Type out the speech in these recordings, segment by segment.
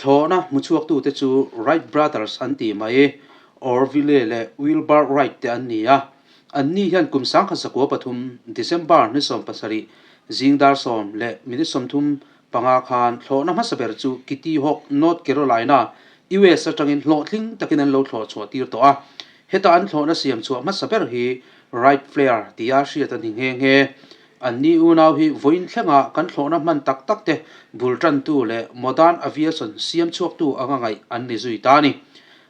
Thlawhna hmuchhuaktute chu Wright Brothers an tih mai, Orville leh Wilbur Wright te an ni a. Anni hian kum 1903 December ni 17 zing dar sawm leh minute 35 khan thlawhna hmasa ber chu Kitty Hawk, North Carolina, US atangin hlawhtling takin an lo thlawh chhuah tir tawh a. Heta an thlawhna siam chhuah hmasa ber hi Wright Flyer tia hriat a ni nghe nghe. Anni unau hi vawiin thlenga kan thlawhna hman tak tak te bul tantu leh modern aviation siam chhuaktu anga ngaih an ni zui ta a ni.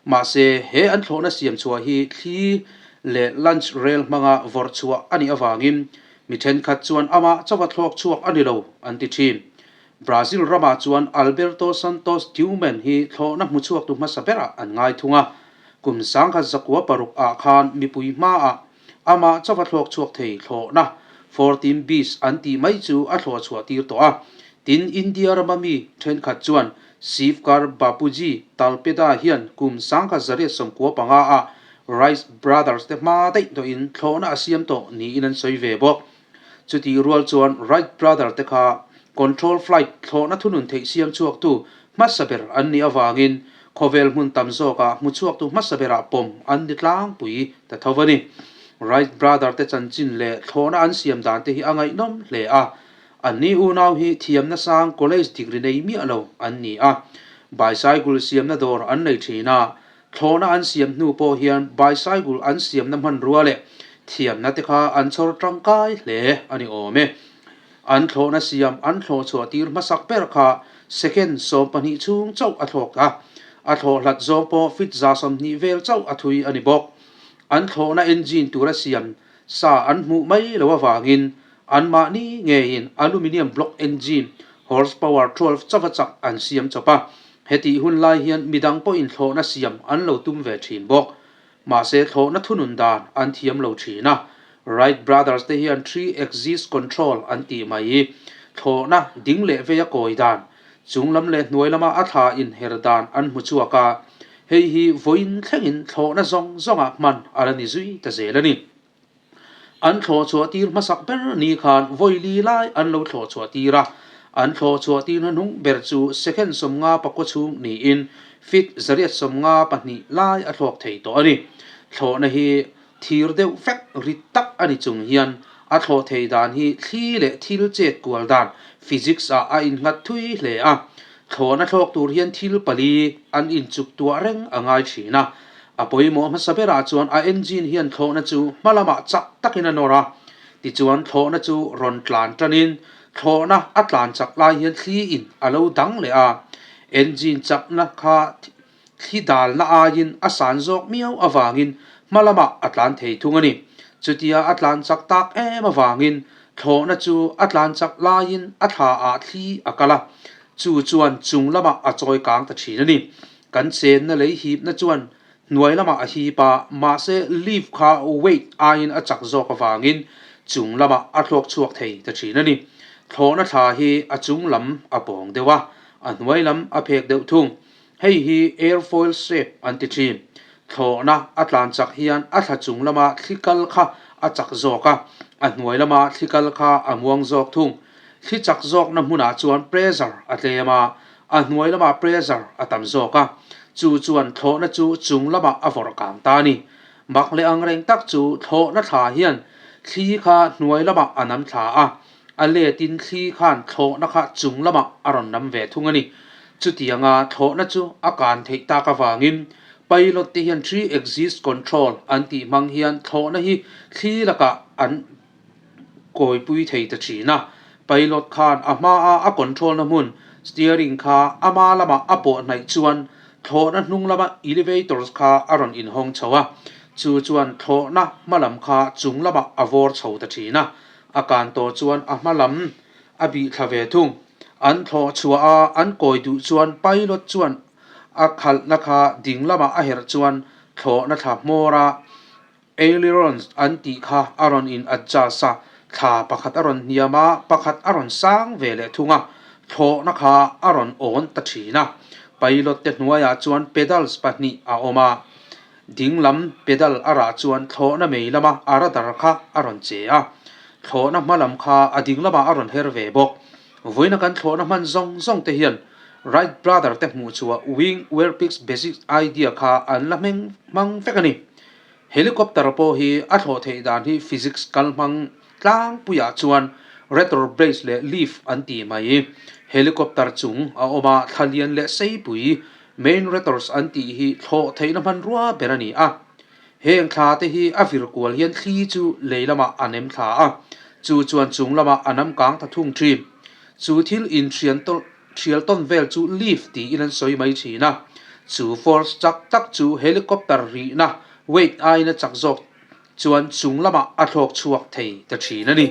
Mahse, he an thlawhna siam chhuah hi thli leh lunch rel hmanga vawrh chhuah a nih avangin mi thenkhat chuan amah chauha thlawk chhuak a ni lo an ti thin. Brazil ramah chuan Alberto Santos Dumont hi thlawhna hmu chhuaktu hmasa berah an ngai thung a. Kum 1906 ah khan mipui hmaah Amah chauha thlawk chhuak thei thlawhna 14 Bis an tih mai chu a thlawh chhuah tir tawh a. Tin, India rama mi thenkhat chuan Shivkar Bapuji Talpeda hian kum 1995 ah Wright Brothers te hma daih tawhin thlawhna a siam tawh niin an sawi ve bawk. Chutih rual chuan Wright Brother te kha control flight thlawhna thunun theih siam chhuaktu hmasa ber an nih avangin khawvel hmun tam zawkah hmuchhuaktu hmasa berah pawm an ni tlangpui ta tho a ni. Wright Brother te chanchin leh thlawhna an siam dan te hi a ngaihnawm hle a. Anni unau hi thiamna sang college degree nei miah lo an ni a. Bicycle siamna dawr an nei thin a, Thlawhna an siam hnu pawh hian bicycle an siamna hmanrua leh thiamna te kha an chhawr tangkai hle a ni awm e. An thlawhna siam an thlawh chhuah tir hmasak ber kha second 12 chhung chauh a thlawk a, a thlawh hlat zawng pawh feet 20 vel chauh a thui a ni bawk. An thlawhna engine tura siam sa an hmuh mai lo avangin anmahni ngeiin aluminium block engine horsepower 12 chauha chak an siam chawp a. Hetih hun lai hian midang pawhin thlawhna siam an lo tum ve thin bawk. Mahse thlawhna thunun dan an thiam lo thin a. Wright Brothers te hian three axis control an tih mai hi thlawhna ding leh veia kawi dan, chung lam leh hnuai lama a thla inher dan an hmu chhuak a. Hei hi vawiin thlengin thlawhna zawng zawngah hman a la ni zui ta zel a ni. An thlawh chhuah tir hmasak ber ni khan vawi li lai an lo thlawh chhuah tir a, an thlawh chhuah tir hnahnung ber chu second 54 chhung niin feet 152 lai a thlawk thei tawh a ni. Thlawhna hi thir deuh vek rit tak a ni chung hian a thlawh thei dan hi thli leh thil chet kual dan physics ah a innghat thui hle a. Thlawhna thlawk tur hian thil pali an inchuk tuah reng a ngai thin a, A pawimawh hmasa berah chuan a engine hian thlawhna chu hma lamah chak takin a nawr a, tichuan thlawhna chu rawn tlan tanin thlawhna a tlan chak lai hian thli in a lo dang leh a, engine chakna kha thli dalna aiin a san zawk miau avangin hma lamah a tlan thei thung a ni. Chutia a tlan chak tak em avangin thlawhna chu a tlan chak laiin a thla ah thli a kal a, chu chuan chung lamah a chawi kang ta thin a ni. Kan chenna lei hipna chuan hnuai lamah a hip a, mahse lift kha weight aiin a chak zawk avangin chung lamah a thlawk chhuak thei ta thin a ni. Thlawhna thla hi a chung lam a pawng deuh a, a hnuai lam a phek deuh thung. Hei hi airfoil shape an ti thin. Thlawhna a tlan chak hian a thla chung lama thli kal kha a chak zawk a, a hnuai lama thli kal kha a muang zawk thung. Thli chak zawkna hmunah chuan pressure a tlem a, A hnuai lamah pressure a tam zawk a, chu chuan thlawhna chu chung lamah a vawrh kang ta a ni. Mak leh angreng tak chu thlawhna thla hian thli kha hnuai lamah a nam thla a, a letin thli khan thlawhna kha chung lamah a rawn nam ve thung a ni. Chutianga thlawhna chu a kan theih tak avangin pilot te hian three axis control an tih hmang hian thlawhna hi thli lakah an kawipui thei ta thin a, pilot khan a hmaa a control na hmun steering kha ama lamah a pawh hnaih chuan thlawhna hnung lama elevators kha a rawn inhawng chho a, chu chuan thlawhna hma lam kha chung lamah a vawr chho ta thin a, a kan tawh chuan a hma lam a bih thla ve thung. An thlawh chhuah a an kawi duh chuan pilot chuan a khalhna kha ding lamah a herh chuan thlawhna thla hmawr a Ailerons an tih kha a rawn in adjust a, thla pakhat a rawn hniam a, pakhat a rawn sang ve leh thung a, thlawhna kha a rawn awn ta thin a. Pilot te hnuaiah chuan pedals pahnih a awm a, ding lam pedal a rah chuan thlawhna mei lama a radar kha a rawn che a, thlawhna hma lam kha a ding lamah a rawn her ve bawk. Vawiina kan thlawhna hman zawng zawng te hian. Wright brother te hmuh chhuah wing wearpix basic idea kha an la hmeng hmang vek a ni. Helicopter pawh hi a thlawh theih dan hi physics kal hmang tlangpuiah chuan rotor blades leh lift an ti mai. Helicopter chung a awm a, thla lian leh seipui, main rotors an tih hi thlawh theihna hmanrua ber a ni a. Heng thla te hi a vir kual hian thli chu lei lamah a nem thla a, chu chuan chung lamah a nam kang ta thung thin. Chu thil inhrian tawlh thial tawn vel chu lift tiin an sawi mai thin a, chu force chak tak chu helicopter rihna weight aiin a chak zawk chuan chung lamah a thlawk chhuak thei ta thin a ni.